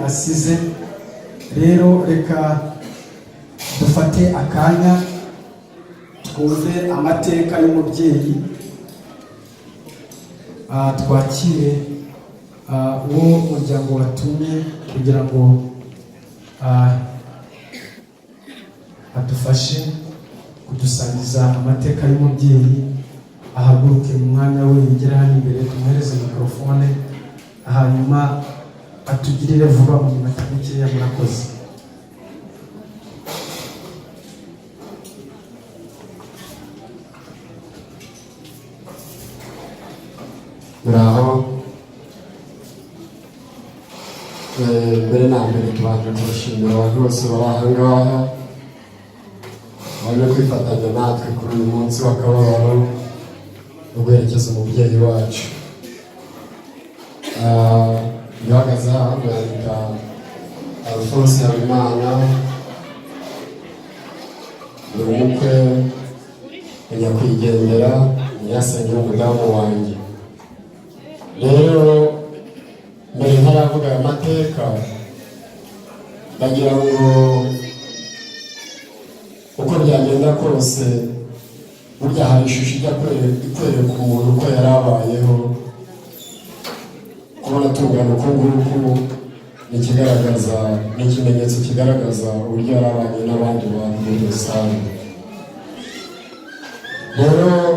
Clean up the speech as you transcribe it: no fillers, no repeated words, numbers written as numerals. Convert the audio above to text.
Asize rero, reka dufate akanya twumve amateka y'umubyeyi. Twakire uwo muryango watumye kugira ngo adufashe kudusangiza amateka y'umubyeyi. Ahaguruke mu mwanya we, yegere hano imbere, tumuhereze mikorofone, hanyuma atugirire vuba mu minota mikeya. Murakoze. Muraho. Mbere na mbere tubanje kubashimira abantu bose bari aha ngaha baje kwifatanya natwe kuri uyu munsi w'akababaro no guherekeza umubyeyi wacu. Uhagaze aha mwandika Alphonse Habimana, ni umukwe wa nyakwigendera nyirasenge w'umudamu wanjye. Rero mbere ntaravuga aya mateka, ndagira ngo uko byagenda kose, burya hari ishusho ijya ikwereka umuntu uko yari abayeho. Kubona tungana uku nguku ni ikigaragaza, ni ikimenyetso kigaragaza uburyo yari abanye n'abandi bantu muri rusange. Rero